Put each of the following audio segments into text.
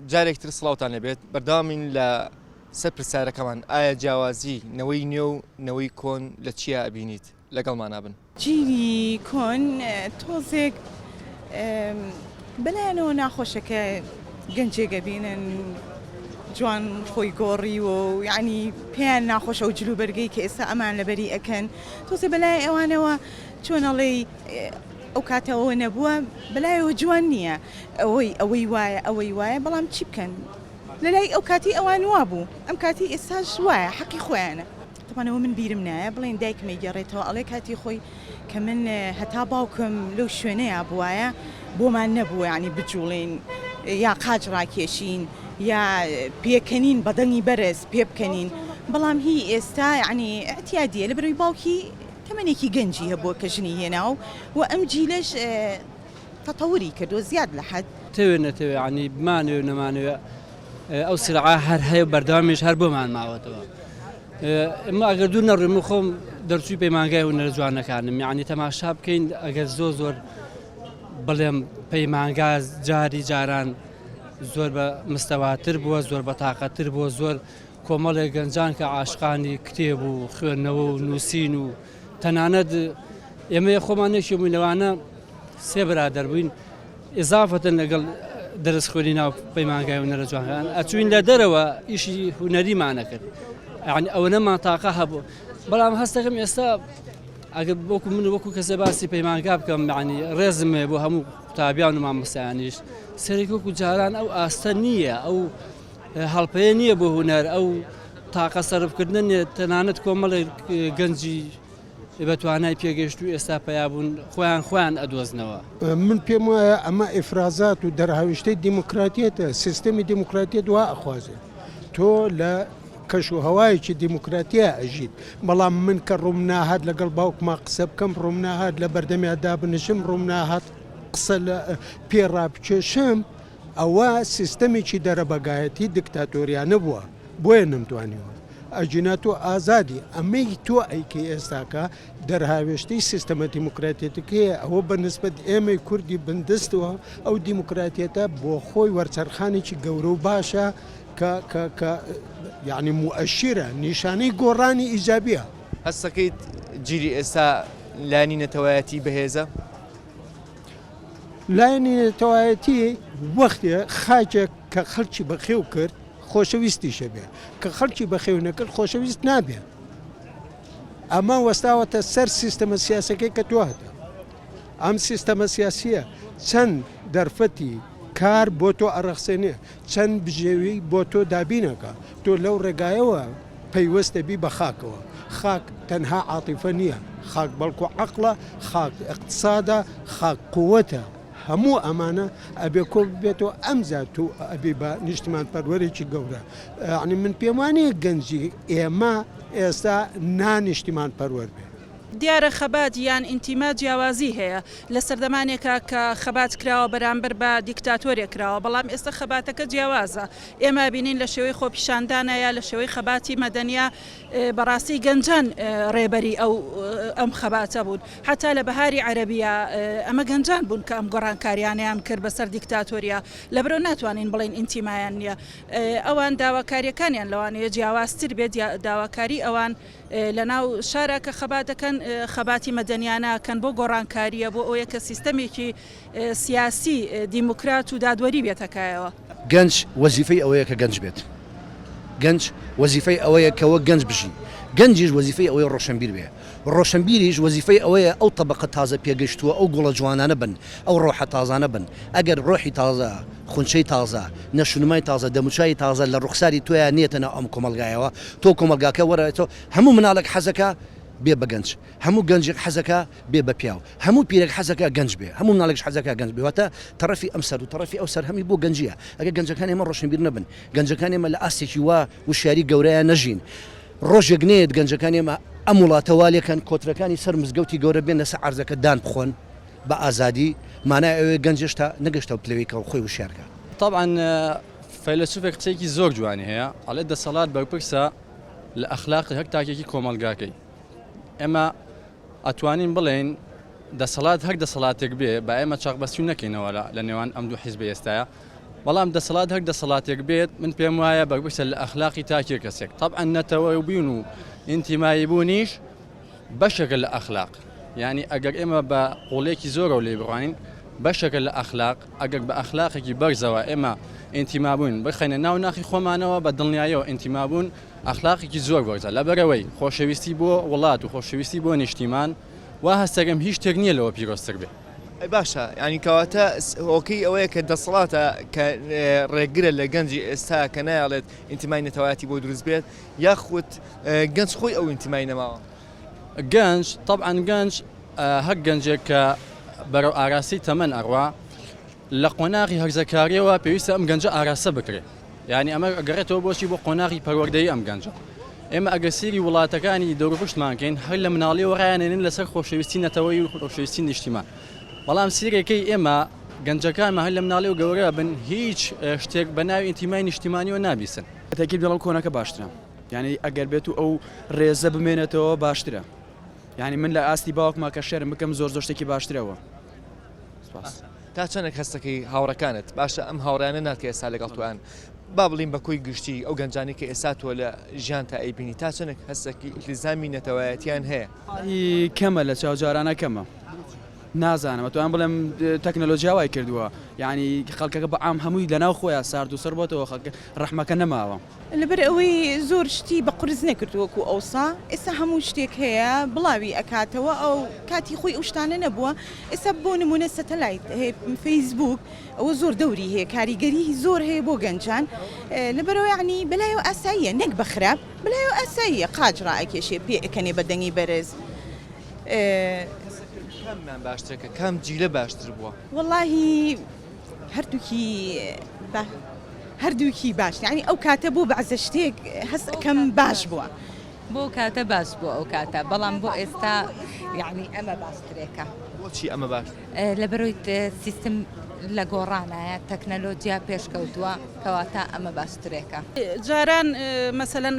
جارێک تر سڵاوتان لێبێت بەردەوامین لە سەر پرسیارەکەمان ئایا جیاوازی نەوەی نوێ و نەوەی کۆن لە چیا ئەبینیت؟ لەگەڵمانا بن. جیلی کۆن تۆزێک بەلایانەوە ناخۆشە کە گەنجێک ئەبینن جوان خۆی گۆڕیوە و یعنی پێیان ناخۆشە و جلوبەرگەی کە ئێستا ئەمان لەبەری ئەکەن تۆزێ بەلای ئەوانەوە چۆن ئەڵێی ئەو کاتە ئەوە نەبووە بەلایەوە جوان نییە ئەوەی ئەوەی وایە ئەوەی وایە بەڵام چی بکەن لەلای ئەو کاتی ئەوان وابوو ئەم کاتی ئێستاش وایە حەقی خۆیانە. تەبعەن ئەوە من بیرم نایە بڵێن دایکم ئەیگێڕێتەوە ئەڵێ کاتی خۆی کە من هەتا باوکم لەو شوێنەیا بوایە بۆمان نەبوو یانی بجوڵێین یا قاچ ڕاکێشین یا پێکەنین بە دەنگی بەرز پێ بکەنین بەڵام هی ئێستا یانی ئیعتیادیە لەبەرئەوەی باوکی تەمەنێکی گەنجی هەبووە کە ژنی هێناو و ئەم جیلەش تەتەوری کردووە زیاد لە حەد. تەوێ نەتەوێ یانی بمانەوێ و نەمانەوێ ئەو سرعە هەر هەیە و بەردەوامیش هەر بۆمان ماوەتەوە. ئێمە ئەگەر دوور نەڕۆین من خۆم دەرچووی پەیمانگای هونەرە جوانەکانم یعنی تەماشا بکەین ئەگەر زۆر زۆر بڵێم پەیمانگا جاری جاران زۆر بە مستەواتر بووە زۆر بە تاقەتر بووە زۆر کۆمەڵێک گەنجان کە عاشقانی کتێب و خوێندنەوە و نووسین و تەنانەت ئێمە خۆمان یەکێ بووین لەوانە سێ برادەر بووین ئیزافەتەن لەگەڵ دەرس خوێنی ناو پەیمانگای هونەرە جوانەکان ئەچوین لە دەرەوە ئیشی هونەریمانە کرد یعنی ئەوەنەمان تاقە هەبوو بەڵام هەستەکەم ئێستا ئەگەر وەکو من وەکو کەسێ باسی پەیمانگا بکەم یعنی ڕێزم هەیە بۆ هەموو قوتابیان و مامۆستایانیش سەرێک وەکو جاران ئەو ئاستە نییە ئەو هەڵپەیە نییە بۆ هونەر ئەو تاقە سەرفکردنە نییە تەنانەت کۆمەڵێک گەنجی بە توانای پێگەیشتوو ئێستا پەیا بوون خۆیان خۆیان ئەدۆزنەوە. من پێم وایە ئەمە ئیفرازات و دەرهاویشتەی دیموکراتیەتە، سیستەمی دیموکراتیەت وا ئەخوازێ. تۆ لە کەش و هەوایەکی دیموکراتیا ئەژیت، بەڵام من کە ڕووم ناهات لەگەڵ باوکما قسە بکەم، ڕووم ناهات لە بەردەمیا دابنیشم، ڕووم ناهات قسە لە پێ ڕابکێشم، ئەوە سیستەمێکی دەرەبەگایەتی دکتاتۆریانە بووە، بۆیە نەمتوانیوە. ئەگینا تۆ ئازادی، ئەمەی تۆ ئەیکەی ئێستاکە دەرهاوێشتەی سیستەمە دیموکراتیەتەکەیە، ئەوە بە نسبەت ئێمەی کوردی بندەستەوە ئەو دیموکراتیەتە بۆ خۆی وەرچەرخانێکی گەورە و باشە کە کە کە یانی موئەشیرە، نیشانەی گۆڕانی ئیجابیە. هەستەکەیت جیلی ئێستا لایەنی نەتەوایەتی بەهێزە؟ لایەنی نەتەوایەتی وەختێ خاکێک کە خەڵکی بەخێو کرد خۆشەویستیش ئەبێ، کە خەڵکی بەخێو نەکرد خۆشەویست نابێ. ئەمە وەستاوەتە سەر سیستەمە سیاسەکەی کە تۆ هەتە. ئەم سیستەمە سیاسیە چەند دەرفەتی کار بۆ تۆ ئەڕەخسێنێ، چەند بژێوی بۆ تۆ دابینەکا، تۆ لەو ڕێگایەوە پەیوەست دەبی بە خاکەوە. خاک تەنها عاتیفە نییە، خاک بەڵکو عەقڵە، خاک ئیقتسادە، خاک قوتە. هەموو ئەمانە ئەبێ کۆ ببێتەوە ئەمجا تۆ ئەبی بە نیشتیمانپەروەرێکی گەورە. یەعنی من پێم وا نییە گەنجی ئێمە ئێستا نا نیشتیمانپەروەر بێ. دیارە خەبات یان ئینتیما جیاوازی هەیە، لە سەردەمانێکا کە خەبات کراوە بەرامبەر بە دیکتاتۆرێک کراوە، بەڵام ئێستا خەباتەکە جیاوازە، ئێمە ئەبینین لە شێوەی خۆپیشاندانە یا لە شێوەی خەباتی مەدەنیە بەڕاستی گەنجان ڕێبەری ئەو ئەم خەباتە بوون، حەتا لە بەهاری عەرەبیە ئەمە گەنجان بوون کە ئەم گۆڕانکاریانەیان کرد بەسەر دیکتاتۆریا، لەبەرئەوە ناتوانین بڵێین ئینتیمایان نیە، ئەوان داواکاریەکانیان لەوانەیە جیاوازتر بێت، داواکاری ئەوان لەناو شارا کە خەبات دەکەن خەباتی مەدەنیانە ئەکەن بۆ گۆڕانکارییە بۆ ئەوەیە کە سیستەمێکی سیاسی دیموکرات و دادوەری بێتە کایەوە. گەنج وەزیفەی ئەوەیە کە گەنج بێت. گەنج وەزیفەی ئەوەیە کە وەک گەنج بژی. گەنجیش وەزیفەی ئەوەیە ڕۆشنبیر بێ. ڕۆشنبیریش وەزیفەی ئەوەیە ئەو تەبەقە تازە پێگەشتووە، ئەو گوڵە جوانانە بن، ئەو ڕۆحە تازانە بن. ئەگەر ڕۆحی تازە، خونچەی تازە، نەشونمای تازە، دەموچاوی تازە لە ڕوخساری تۆیا نێتە ناو ئەم کۆمەڵگایەوە، تۆ کۆمەڵگاکە وەرە تۆ هەموو مناڵێک حەزەکا بێ بە گەنج، هەموو گەنجێک حەزەکا بێ بە پیاو، هەموو پیرێک حەزەکا گەنج بێ، هەموو مناڵێکش حەزەکا گەنج بێ، واتە تەڕەفی ئەم سەر و تەڕەفی ئەو سەر هەمی بۆ گەنجییە. ئەگەر گەنجەکانی ئێمە ڕۆشنبیر نەبن، گەنجەکانی ئێمە لە ئاستێکی وا وشیاری گەورەیا نەژین، ڕۆژێک نەیەت گەنجەکانی ئێمە ئەم وڵاتە وا لێکەن کۆترەکانی سەر مزگەوتی گەورە بێن لەسەر عەرزەکە دان بخۆن بە ئازادی، مانای ئەوەیە گەنج هێشتا نەگەشتە ئەو پلەوەی کە خۆی وشیار کا. تەبعەن فەیلەسوفێک قسەیەکی زۆر جوانی هەیە ئەڵێ دەسەڵات بەرپرسە لە ئەخلاقی هەر تاکێکی کۆمەڵگاکەی. ئێمە ئەتوانین بڵێین دەسەڵات هەر دەسەڵاتێک بێ با ئێمە چەقبەستوو نەکەینەوە لە نێوان ئەم دوو حیزبەی ئێستایا. بەڵام دەسەڵات هەر دەسەڵاتێک بێت من پێم وایە بەرپرسە لە ئەخلاقی تاکێ کەسێک تەبعەن نەتەوەبوون و ئینتیمایی بوونیش بەشێکە لە ئەخلاق یانی ئەگەر ئێمە بە قوڵێکی زۆرەوە لێی بڕوانین بەشێکە لە ئەخلاق ئەگەر بە ئەخلاقێکی بەرزەوە ئێمە ئینتیمابوون بخەینە ناو ناخی خۆمانەوە بە دڵنیایەوە ئینتیمابوون ئەخلاقێکی زۆر بەرزە لەبەرئەوەی خۆشەویستی بۆ وڵات و خۆشەویستی بۆ نیشتیمان وا هەستەکەم هیچ شتێک نییە لەوە پیرۆزتر بێ. ئەی باشە یانی کەواتە هۆکەی ئەوەیە کە دەسەڵاتە کە ڕێگرە لە گەنجی ئێستا کە نایەڵێت ئینتیمای نەتەوایەتی بۆ دروست بێت یاخود گەنج خۆی ئەو ئینتیمای نەماوە؟ گەنج تەبعەن گەنج هەر گەنجێک کە بەرەو ئاراستەی تەمەن ئەڕوا لە قۆناغی هەرزەکاریەوە پێویستە ئەم گەنجە ئاراستە بکرێت یعنی ئەمە ئەگەڕێتەوە بۆچی بۆ قۆناغی پەروەردەیی ئەم گەنجە ئێمە ئەگەر سیری وڵاتەکانی دەوروپشتمان کەین هەر لە مناڵیەوە ڕایانێنن لەسەر خۆشەویستی نەتەوەی و خۆشەویستی نیشتیمان بەڵام سیرەکەی ئێمە گەنجەکانمان هەر لە مناڵی و گەورە بن هیچ شتێک بە ناوی ئینتیمای نیشتیمانیەوە نابیسن. تەکیب دەڵێم کۆنەکە باشترە یانی ئەگەر بێت و ئەو ڕێزە بمێنێتەوە باشترە یانی من لە ئاستی باوکما کە شەرم بکەم زۆر زۆر شتێکی باشترەوە سپاس. تا چەندێک هەستەکەی هاوڕێکانت باشە ئەم هاوڕیانە نا کە ئێستا لەگەڵ تۆیان با بڵیم بە کۆی گشتی ئەو گەنجانی کە ئێستا تۆ لە ژیان تا ئەیبینی تا چەندێک هەستەکی ئیلتیزامی نەتەوایەتیان هەیە؟ کەمە لە چاو جارانە کەمە. نازانم ئەتوانم بڵێم تەکنەلۆجیا وای کردووە یانی خەڵکەکە بە عام هەمووی لەناو خۆیان سارد و سڕ بۆتەوە خەڵک ڕەحمەکە نەماوە. لەبەر ئەوەی زۆر شتی بە قورس نەکرد وەکو ئەوسا ئێستا هەموو شتێک هەیە بڵاوی ئەکاتەوە ئەو کاتی خۆی ئەو شتانە نەبووە ئێستا بۆ نمونە سەتەلایت هەیە فەیسبووک ئەوە زۆر دەوری هەیە کاریگەری زۆر هەیە بۆ گەنجان لەبەرەوە یانی بەلایەوە ئاساییە نەک بە خراپ بەلایەوە ئاساییە قاچ ڕائەکێشێ پێ ئەکەنێ بە دەنگی بەرز. کاممان باشترە کە کام جیلە باشتر بووە؟ وەڵاهی هەردووکی با هەردووکی باش یعنی ئەو کاتە بۆ بەعزە شتێک هەست ئەکەم باش بووە. بۆ کاتە باش بووە ئەو کاتە بەڵام بۆ ئێستا یعنی ئەمە باشترێکە. بۆچی ئەمە باش؟ لەبەرەوەی سیستم لە گۆڕانایە تەکنەلۆجیا پێشکەوتووە کەواتە ئەمە باشترێکە. جاران مەسەلەن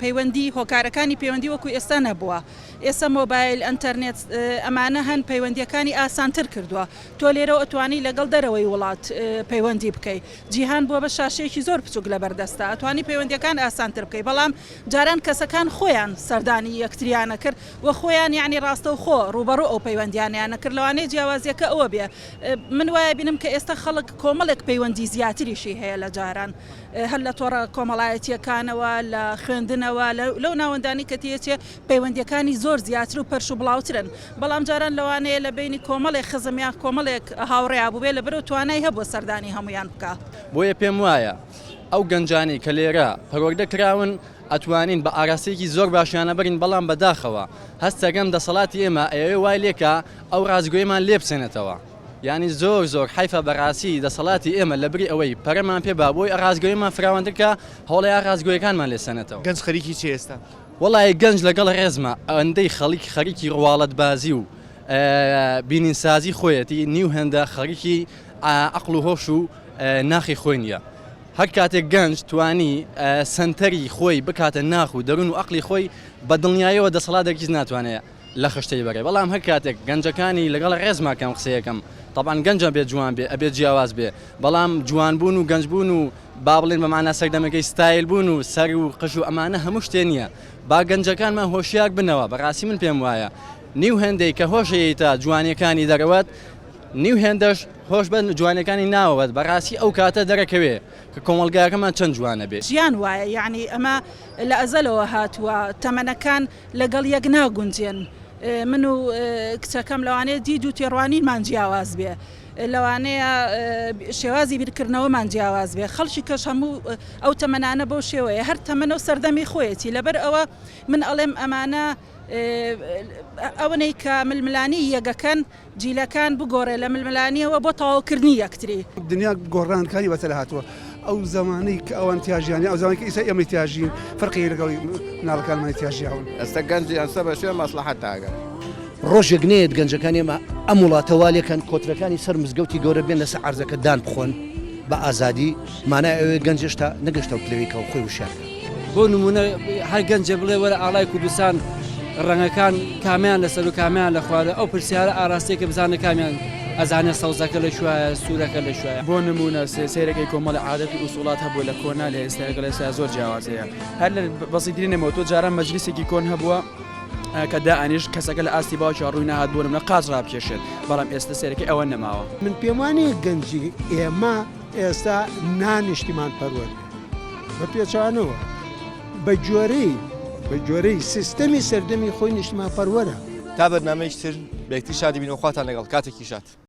پەیوەندی هۆکارەکانی پەیوەندی وەکو ئێستا نەبووە ئێستا مۆبایل، ئەنتەرنێت ئەمانە هەن پەیوەندییەکانی ئاسانتر کردووە. تۆ لێرەوە ئەتوانی لەگەڵ دەرەوەی وڵات پەیوەندی بکەی. جیهان بووە بە شاشەیەکی زۆر بچووک لەبەر دەستتا. ئەتوانی پەیوەندییەکان ئاسانتر بکەی. بەڵام جاران کەسەکان خۆیان سەردانی یەکتریان ئەکرد و خۆیان یەعنی ڕاستەوخۆ ڕووبەڕوو ئەو پەیوەندیانەیان ئەکرد. لەوانەیە جیاوازییەکە ئەوە بێ. من وایە بینم کە ئێستا خەڵک کۆمەڵێک پەیوەندی زیاتریشی هەیە لە جاران. هەر لە تۆڕە کۆمەڵایەتییەکانەوە، لە خوێندنەوە، لەو ناوەندانەی کە تێیەچێ پەیوەندییەکانی زۆر زیاتر و پەرش و بڵاوترن، بەڵام جاران لەوانەیە لە بەینی کۆمەڵێک خزم یان کۆمەڵێک هاوڕێیا بووبێ لەبەرئەوە توانای هەبووە سەردانی هەموویان بکا. بۆیە پێم وایە ئەو گەنجانەی کە لێرە پەروەردە کراون ئەتوانین بە ئاراستەیەکی زۆر باشیانە بەرین، بەڵام بەداخەوە هەستەکەم دەسەڵاتی ئێمە ئەیەوێ وای لێکا ئەو ڕاستگۆیەمان لێ بسێنێتەوە. یانی زۆر زۆر حەیفە بەڕاستی دەسەڵاتی ئێمە لەبری ئەوەی پەرەمان پێ با بۆی ڕاستگۆیمان فراوانتر کا هەوڵەیا ڕاستگۆیەکانمان لێ سەنێتەوە. گەنج خەریکی چیە ئێستا؟ وەڵایی گەنج لەگەڵ ڕێزما ئەوەندەی خەڵک خەریکی ڕواڵەت بازی و بینین سازی خۆیەتی نیو هێندە خەریکی عەقڵ و هۆش و ناخی خۆی نیە هەر کاتێک گەنج توانی سەنتەری خۆی بکاتە ناخ و دەروون و عەقڵی خۆی بە دڵنیایەوە دەسەڵات هەرگیز ناتوانێ لە خشتەی بەرێ بەڵام هەر کاتێک گەنجەکانی لەگەڵ ڕێزما کەم قسەیەکەم تەبعەن گەنجە بێ جوان بێ ئەبێ جیاواز بێ بەڵام جوان بوون و گەنج بوون و با بڵێن بە مانا سەردەمەکەی ستایل بوون و سەر و قژ و ئەمانە هەموو شتێ نییە با گەنجەکانمان هۆشیار بنەوە بەڕاستی من پێم وایە نیو هێندەی کە هۆشەیەیتە جوانیەکانی دەرەوەت نیو هێندەش هۆش بە جوانیەکانی ناوەوەت بەڕاستی ئەو کاتە دەرەکەوێ کە کۆمەڵگاکەمان چەند جوانە بێ. ژیان وایە یەعنی ئەمە لە ئەزەلەوە هاتووە تەمەنەکان لەگەڵ یەک ناگونجێن، من و کچەکەم لەوانەیە دید و تێڕوانینمان جیاواز بێ، لەوانەیە شێوازی بیرکردنەوەمان جیاواز بێ، خەڵکی کەش هەموو ئەو تەمەنانە بەو شێوەیە، هەر تەمەنە و سەردەمی خۆیەتی، لەبەر ئەوە من ئەڵێم ئەمانە ئەوەنەی کە ململانێی یەکەکەن، جیلەکان بگۆڕێ لە ململانێوە بۆ تەواوکردنی یەکتری. دنیا گۆڕانکاری بەسەر هاتووە ئەو زەمانەی کە ئەوان تیا ژیان ئەو زەمانەی کە ئیستا ئێمەی تیا ژین فەرقی هەیە لەگەڵ مناڵەکانمانی تیا ژیاون. ئێستا گەنجی ئەنسە بە شوێن مەسڵەحەت تاگەن. ڕۆژێک نەیەت گەنجەکانی ئێمە ئەم وڵاتە وا لێکەن کۆترەکانی سەر مزگەوتی گەورە بێن لەسەر عەرزەکە دان بخۆن بە ئازادی مانای ئەوەیە گەنج هێشتا نەگەشتە ئەو پلەوەی کە خۆی وشیار کات. بۆ نموونە هەر گەنجێ بڵێ وەرە ئاڵای کوردستان ڕەنگەکان کامیان لەسەر و کامیان لە خوارە ئەو پرسیارە ئاراستەیە کە بزانە کامیان. ئەزانێ سەوزەکە لە کوایە سوورەکە لە کوایە. بۆ نموونە سەیرەکەی کۆمەڵی عادەت و ئوسوڵات هەبووە لە کۆنا لە ئێستا لەگەڵ ئێستا زۆر جیاواز هەیە هەر لە بەسیترین نموونە تۆ جاران مەجلیسێکی کۆن هەبووە کە دائەنیشت کەسەکە لە ئاستی باوکیا ڕووی نەهات بۆ نموونە قاچ ڕابکێشێت بەڵام ئێستا سەیرەکەی ئەوە نەماوە. من پێم وانیە گەنجی ئێمە ئێستا نا نیشتیمان پەروەر بێ بە پێچەوانەوە بە گوێرەی بە گوێرەی سیستەمی سەردەمی خۆی نیشتیمان پەروەرە. تا بەرنامەیەکی تر بە یەکتری شادی بین و خواتان لەگەڵ کاتێکی شاد.